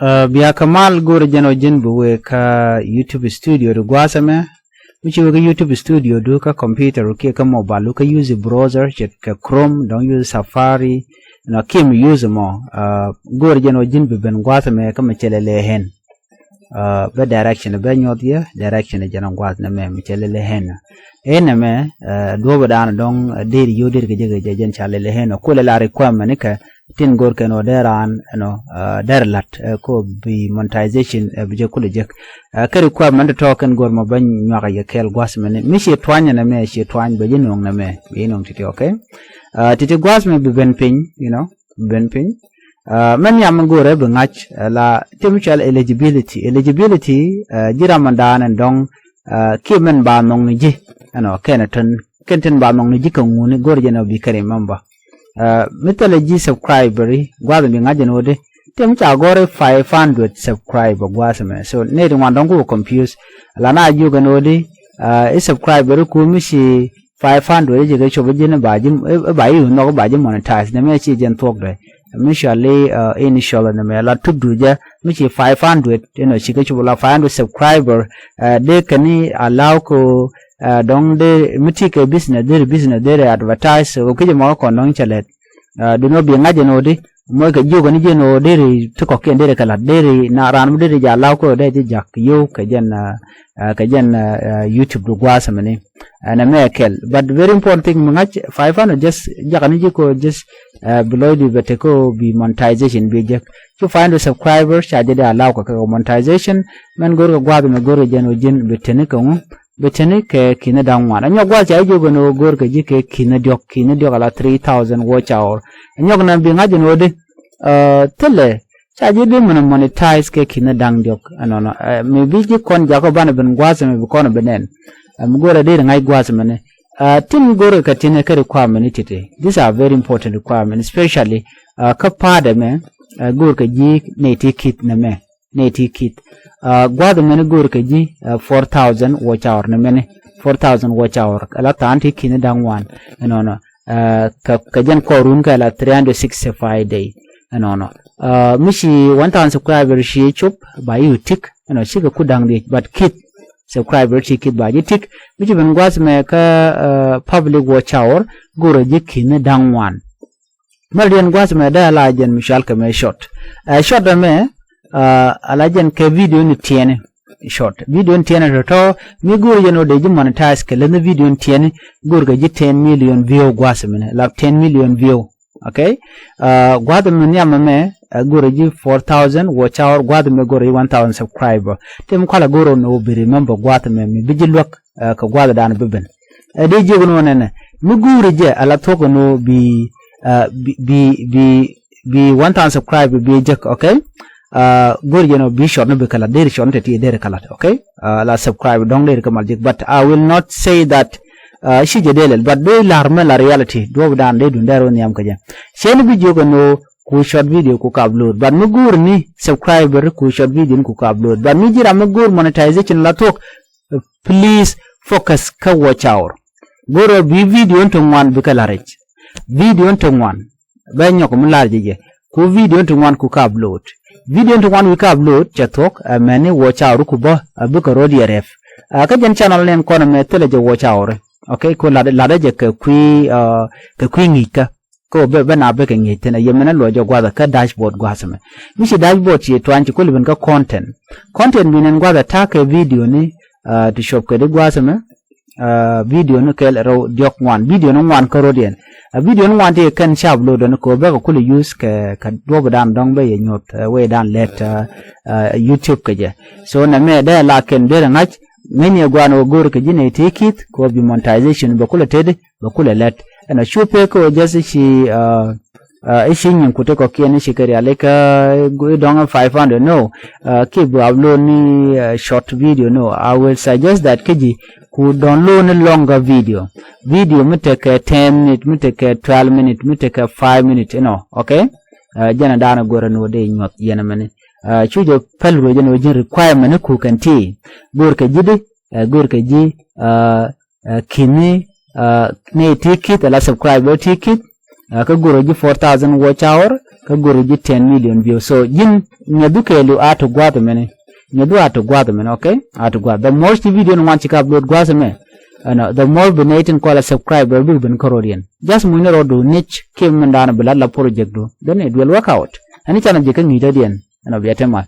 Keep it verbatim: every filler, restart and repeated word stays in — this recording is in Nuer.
Bia kä mal go̱o̱rä jɛn ɔ ji̱n bi wee kä YouTube studio du gua̱a̱th ɛmɛ. Mi ci wee kä YouTube studio du kä computer kiɛ kä mobile du kä use browser ce̱tkɛ Chrome dɔ̱ŋ use Safari. Nɔ kiɛ mi use mɔ go̱o̱rä jɛn ɔ ji̱n bi ben gua̱a̱th ɛmɛ kä mi cɛ lɛ lɛ hen. Bä direction bä nyuɔth yɛ direction jɛn ɔ gua̱a̱th nɛmɛ mi cɛ lɛ lɛ hen. Ɛ nɛmɛ duɔ̱ɔ̱p dan dɔ̱ŋ der yio̱w der kɛ jɛ kɛ jɛ jɛn ca lɛ lɛ hen ɔ kuɛ lɛ la requirement ni kɛ tin go̱r kɛn ɔ dee raan ɛnɔ dee rɛ la̱t ko bi monetization bi jɛ kulɛ jek. Kä requirement tɔ̱ kɛn go̱r mɔ bä nyuak a yɛ kɛɛl gua̱a̱th mɛni mi ciɛ tuany ɛnɛ mɛ ciɛ tuany bɛ ji̱ no̱o̱ŋ nɛ mɛ bɛ ji̱ no̱o̱ŋ ti̱ti̱, okay. Ti̱ti̱ gua̱a̱th mɛ bi ben piny, you know, bi ben piny. Mɛn yam mi go̱rɛ bi ŋa̱c la temi cɔal eligibility. Eligibility ji̱ ram ɛn daan ɛn dɔ̱ŋ kiɛ mɛn ba nhɔŋ ni ji̱ ɛnɔ kɛn ɛ tön kɛn tin ba nhɔŋ ni ji̱ kɛ ŋuni go̱r jɛn ɔ bi kɛ remember. Mi thilɛ ji̱ subscriber i̱ gua̱a̱th mi ŋa̱c jɛn ɣöödi temi ca gɔ̱r i̱ five hundred subscriber gua̱a̱th mɛ so nɛy ti ŋuan dɔ̱ŋ ku confuse. La na jiök ɛn ɣöödi i̱ subscriber i̱ ku mi ci five hundred i̱ ci kɛ cop i̱ ji̱n i̱ ba ji̱ i̱ ba i̱ nhɔk i̱ ba ji̱ monetize nɛmɛ ci jɛn thuɔ̱kdɛ. Mi cɔal i̱ initial nɛmɛ la tup du jɛ mi ci five hundred inɔ ci kɛ cop la five hundred subscriber. Dee kɛn i̱ allow ko dɔ̱ŋ dee mi ti kɛ business deri business deri advertise kɛ kui̱c ɛmɔ kɔn dɔ̱ŋ cɛ lɛt. Duni ɔ bi ŋa̱c ɛn ɣöödi mɔc kɛ jiök ɛn ji̱n ɣöö deri ti kɔ̱kiɛn deri kɛ la̱t deri na raan mi deri jɛ allow ko dee ji̱ ja̱k yio̱w kɛ jɛn kɛ jɛn YouTube du gua̱a̱th ɛmɛni. Ɛn ɛmɛ kɛl but very important thing mi ŋa̱c five hundred just jakä ni ji̱ ko just bi lɔcdi bɛ tek ko bi monetization bi jek. Cu five hundred subscriber ca jɛ dee allow kɛ kɛ monetization. Mɛn go̱r kɛ gua̱a̱th ɛmɛ go̱r kɛ jɛn ɣöö ji̱n bi teni kɛ ŋu bi teni kɛ ki̱ni da̱ŋ ŋuan. Ɛ nyɔk gua̱a̱th ca ji̱ jiök ɛn ɣöö go̱r kɛ ji̱ kɛ ki̱ni diɔ̱k ki̱ni diɔ̱k ala three thousand watch hour. Ɛ nyɔk na bi ŋa̱c ɛn ɣöö di thilɛ ca ji̱ bi mɛn monetize kɛ ki̱ni da̱ŋ diɔ̱k ɛnɔnɔ. Mi bi ji̱ kɔn jakä banɛ ben gua̱a̱th ɛmɛ bi kɔn bi nɛn. Mi go̱rɛ deri ŋa̱c gua̱a̱th ɛmɛni. Tin go̱rɛ kɛ tin ɛ kä requirement ni ti̱ti̱ these are very important requirement especially kä pa̱a̱t ɛmɛ. Go̱r kɛ ji̱ nɛy ti ki̱th nɛmɛ nɛy ti ki̱th. Gua̱a̱th ɛmɛni go̱r kɛ ji̱ four thousand watch hour nɛmɛni. Four thousand watch hour ala tha̱a̱n ti ki̱ni da̱ŋ wan ɛnɔnɔ. Kɛ jɛn kɔɔrun kɛ la three hundred sixty five day ɛnɔnɔ. Mi ci one thousand subscriber ci cop ba yi tik ɛnɔ cikɛ ku da̱ŋ dhiec but ki̱th subscriber ci ki̱th ba ji̱ tik. Mi ci ben gua̱a̱th mɛ kä public watch hour go̱rɛ ji̱ ki̱ni da̱ŋ wan. Mɛr diɛn gua̱a̱th mɛ dee ala jɛn mi cual kɛ mɛ short. Ɛ short ɛmɛ ala jɛn kɛ video ni tiɛni. Short video ni tiɛni tɔ̱tɔ̱ mi go̱o̱r jɛn ɣöö dee ji̱ monetize kɛ läthni video ni tiɛni. Go̱o̱r kɛ ji̱ ten million view gua̱a̱th mɛni la ten million view. Okay. Gua̱a̱th mɛ nhiam ɛmɛ go̱o̱r ji̱ four thousand watch hour gua̱a̱th mɛ go̱o̱r ji̱ one thousand subscriber. Tëë mi kualɛ go̱o̱r ɣöö ni ɣöö bi remember gua̱a̱th mɛ mi bi ji̱ luäk kɛ gua̱a̱th dan bi ben. Ɛ dee jiök ni ɣöö nɛnɛ mi guuri jɛ ala thuɔ̱k ɛn ɣöö bi bi bi bi one thousand subscribe bi jek, okay. Go̱r jɛ ni ɣöö bi short ni bi kɛ lat deri short ni te ti deri kɛ lat, okay. La subscribe dɔ̱ŋ deri kɛ mal jek but I will not say that. Ci jɛ dee lɛl but dee lar mɛ la reality duɔ̱p dan dee dun dee rɔ nhiam kɛ jɛ. Cɛ ni bi jiök ɛn ɣöö ku short video ku ka upload but mi guuri ni subscriber ku short video ni ku ka upload but mi ji̱ ram mi guur monetization la thuɔ̱k. Please focus kä watch hour. Go̱rɛ bi video ni ti ŋuan bikɛ la̱r i̱c. Video ni ti ŋuan bɛ nyɔk mi la̱r jɛ jɛ ku video ni ti ŋuan ku ka upload. Video ni ti ŋuan wi̱i̱ ka upload cɛ thuɔ̱k ɛ mɛni watch hour ku bä ɛ bikɛ ro̱d yɛ rɛp. Kä jɛn channel ni ɛn kɔn ɛmɛ thilɛ jɛ watch hour. Okay, ku la̱r la̱r jɛ kɛ kui̱ kɛ kui̱ ŋi̱i̱c kä. Kä bɛ bɛ na bɛ kɛ ŋi̱eec thi̱n a yɛ mɛn a luɔc jɛ gua̱thɛ kä dashboard gua̱a̱th ɛmɛ. Mi ci dashboard ci tuany ci kulɛ ben kä content. Content mi nɛn gua̱thɛ ta̱a̱ kɛ video ni ti cuɔp kɛ di gua̱a̱th ɛmɛ. Video ni kɛl rɛw diɔ̱k ŋuan video ni ŋuan kä ro̱diɛn. Video ni ŋuan ti kɛn ca upload ni kɛ bɛ kɛ kulɛ use kɛ kɛ duɔ̱p dan dɔ̱ŋ bɛ yɛ nyuɔth wee dan lɛt YouTube kɛ jɛ. So nɛ mɛ dee la kɛn derɛ ŋa̱c ŋäcni ɛ gua̱a̱n wä go̱o̱r kɛ ji̱ nɛ ti kith kɛ wä bi monetization bɛ kulɛ teti. Bɛ kulɛ lɛt ɛn a cu pek kä wä jɛth i̱ ci i̱ ci nyin kutek kɔkiɛn i̱ ci kɛ rialikä i̱ dɔ̱ŋ five hundred no. Ki bi upload ni short video no, I will suggest that kä ji̱ ku download ni longer video. Video mi tekɛ ten minute mi tekɛ twelve minute mi tekɛ five minute inɔ, okay. Jɛn a da̱a̱n a go̱rɛ ni wä dee nyuɔth yɛn a mɛni. Cu jɛ päl ruecä ni wä ji̱n requirement ni ku kɛn ti go̱o̱r kɛ ji̱ di go̱o̱r kɛ ji̱ ki̱ni ni ti ki̱th ala subscribe ti ki̱th. Kä go̱o̱r ji̱ four thousand watch hour Kä go̱r ji̱ ten million view. So ji̱n nyɛdhu kɛɛliw a ti gua̱a̱th mɛni. Nyɛdhu a ti gua̱a̱th mɛni, okay? A ti gua̱a̱th. The more ci video ni ŋuan ci ka upload gua̱a̱th mɛ. Ɛnɔ, the more bi nɛy tin kɔl a subscribe dɔ bik ben kärɔ̱diɛn. Just mucni rɔɔdu niche kiɛ min da̱a̱n bi lat la project du. Then it will work out. Ɛn i̱ canɛ ji̱ kä ŋi̱i̱cädiɛn. Ɛnɔ, bia te mal.